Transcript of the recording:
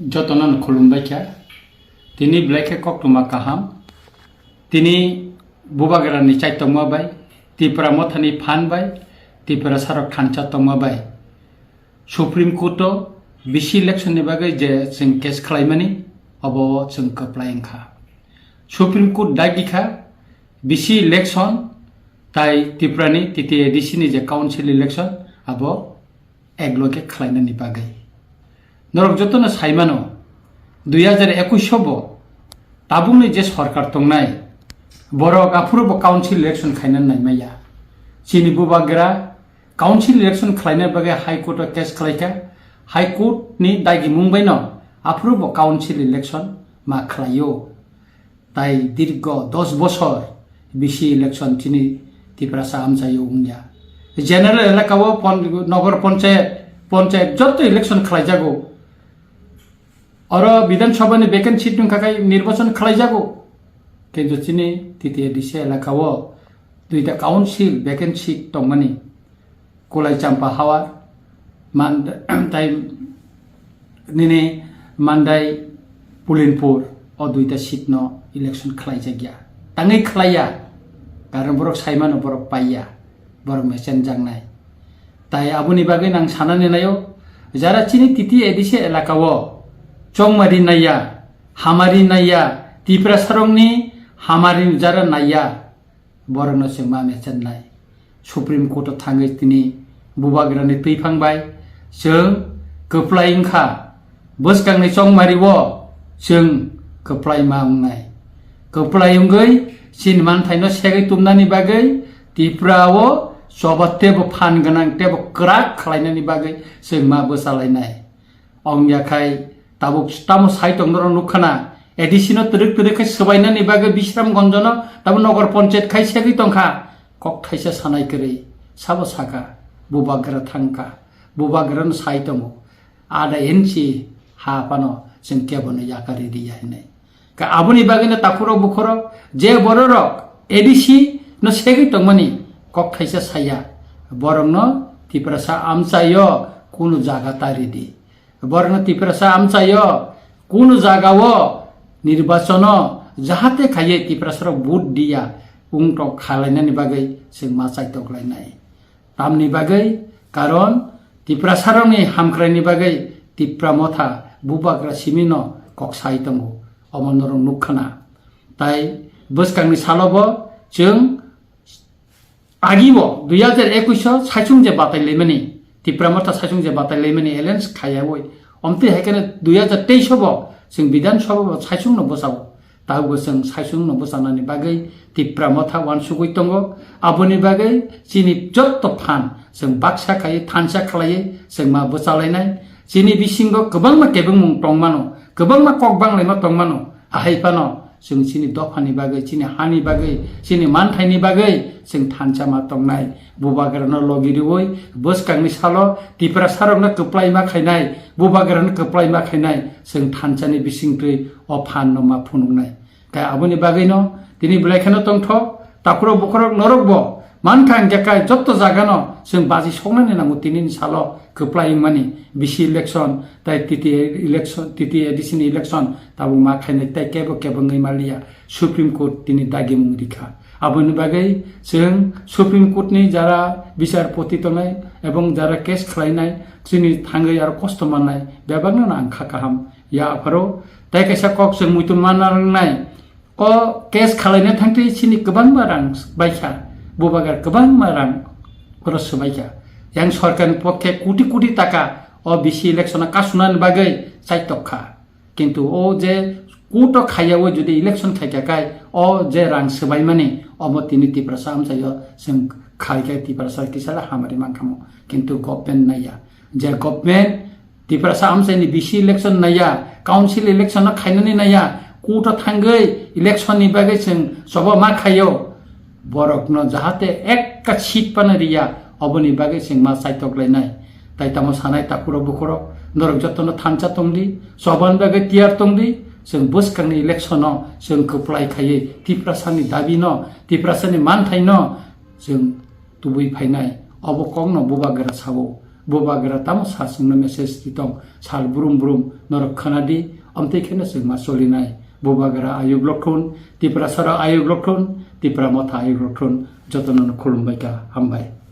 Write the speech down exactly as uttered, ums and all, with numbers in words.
Jotono no khulumbai kha. Tini belai khe koktwma kaham. Tini Bubagrani chaitokma bai, Tipra Mothani phan bai, Tiprasarok thansa tongma bai Supreme Court o B C election ni bagwi je chwng case khlaimani, obo chwng kwplai wngkha. Supreme Court dagi kha B C election tai Tiprani T T A D C ni je council election abo ekloge khlainani bagwi. Norok jotono saimano, dui hajar ekush bo tabukni je sorkar tongnai, borok aphuru bo council election khaina naimaya. Chini Bubagra council election khlaina bagwi High Court o case khlaikha. High Court ni dagimung baino aphuru bo council election ma khlaio. Tai dirgo dos bosor B C election chini Tiprasa amchaio wngya. General elaka o pon-, nogor ponchayat, ponchayat jotto election khlaijago. Oro Bidhan Sabha ni vacant seat wngkha khai nirbachon khlaijago. Kintu chini T T A D C elaka o duita council vacant seat tongmani. Kulai Champa Hawar, Man-, tai nini Mandai Pulinpur o duita seat no election khlaijakya. Tangwi khlaiya, karon borok saimano borok paiya, borok mechenjaknai. Tai aboni bagwi nang sanani naio, jara chini T T A D C elaka o chongmari naiya, hamari naiya, Tiprasarokni hamari jara naiya, borokno chwng ma mechennai. Supreme Court o thangwi tini Bubagrani twiphang bai chwng kwplai wngkha. Bwskangni chongmari o chwng kwplai ma wngnai. Kwplai wngwi chini manthaino segwi tumnani bagwi Tripura o choba teibo phan gwnang teibo kwrak khlainani bagwi chwng ma bwchalainai. Wngya khai tabuk tamo sai tong norok nukha na, A D C no twrwk twrwk khai swbainani bagwi Bisramganj no tabuk nogor ponchayat khai segwi tongkha. Kok thaisa sanai kwrwi sabo saka, Bubagra thangkha, Bubagra no sai tongo, ada inchi ha phano chwng kebo no yakari riya hinwi. Ka aboni bagwi no takhurok bukhurok je bororok A D C no segwi tongmani kok thaisa saya, borokno Tiprasa amchaio kunu jaga ta ridi. Borokno Tiprasa amchaio kunu jagao nirbachono jahate khaiye Tiprasarok vote diya wngtok khalainani bagwi chwng ma chaitoklainai. Tamni bagwi, karon Tiprasarokni hamkraini bagwi Tipra Motha Bubagra simino kok sai tongo, omo norok nukha na. Tai bwskangni salobo chwng Agi bo dui hajar ekush o saichung je batai lemani, Tipra Motha saichung je batai lemani alliance khaiyawi, omtwi hai kheno dui hajar teis o bo chwng Bidhan Sabha bo saichung no bwsao. Tabukbo chwng saichung no bwchanani bagwi Tipra Motha uansugwi tongo. Aboni bagwi chini jotto phan chwng baksa khaiwi thansa khlaiwi chwng ma bwchalainai. Chini bisingo kwbangma kebengmung tongmano, kwbangma kok banglaima tongmano. Ahai phano chwng chini dophani bagwi, chini hani bagwi, chini manthaini bagwi chwng thansa ma tongnai. Bubagrano logi riwi bwskangni salo Tiprasarokno kwplai ma khainai, Bubagrano kwplai ma khainai, chwng thansani bisingtwi o phanno ma phunuknai. Khe aboni bagwino tini belai kheno tongthok, takhurok bukhurok norokbo mankha hwnkhe kai jotto jagano chwng baji soknani nango tinini salo kwplai wngmani B C election tai T T A election, T T A D C ni election tabuk ma khainai tai kebo kebo wngwi manliya. Supreme Court tini dagimung rikha. Aboni bagwi chwng Supreme Court ni jara bichar poti tongnai ebong jara case khlainai chini thangwi aro kosto mannai bebakno ang kha kaham ya apharo. Tai kaisa kok chwng muitu manna nangnai. O case khalaina thangtwi chini kwbangma rang baikha, Bubagra kwbangma rang oro swbaikha. Yang sorkarni pokhe koti koti taka o B C election o kasunani bagwi chaitok kha. Kintu o je court o khaiyawi jodi election khaikha khai o je rang swbaimani omo tini Tiprasa amchaio chwng khaikhe Tiprasa kisa hamari mankhamu. Kintu government naiya. Je government Tiprasa amchaini B C election naiya, council election no khainani naiya, court o thangwi election ni bagwi chwng choba ma khaio. Borokno jahate ekka seat phano riya, oboni bagwi chwng ma chaitok lainai. Tai tamo sanai takhurok bukhurok, norok jotono thansa tongdi, chobani bagwi tiyar tongdi, chwng bwskangni election o chwng kwplai khaiwi Tiprasani dabi no, Tiprasani manthai no chwng tubui phainai. Obo kokno Bubagra sao. Bubagra tamo sa chwngno message ri tong, sal brum brum norok khna di, amtwi kheno chwng ma choli nai. Bubagra ayuk lok thun, Tiprasa rok ayuk lok thun, Tipra Motha ayuk lok thun, jotono no khulum bai kha, hambai.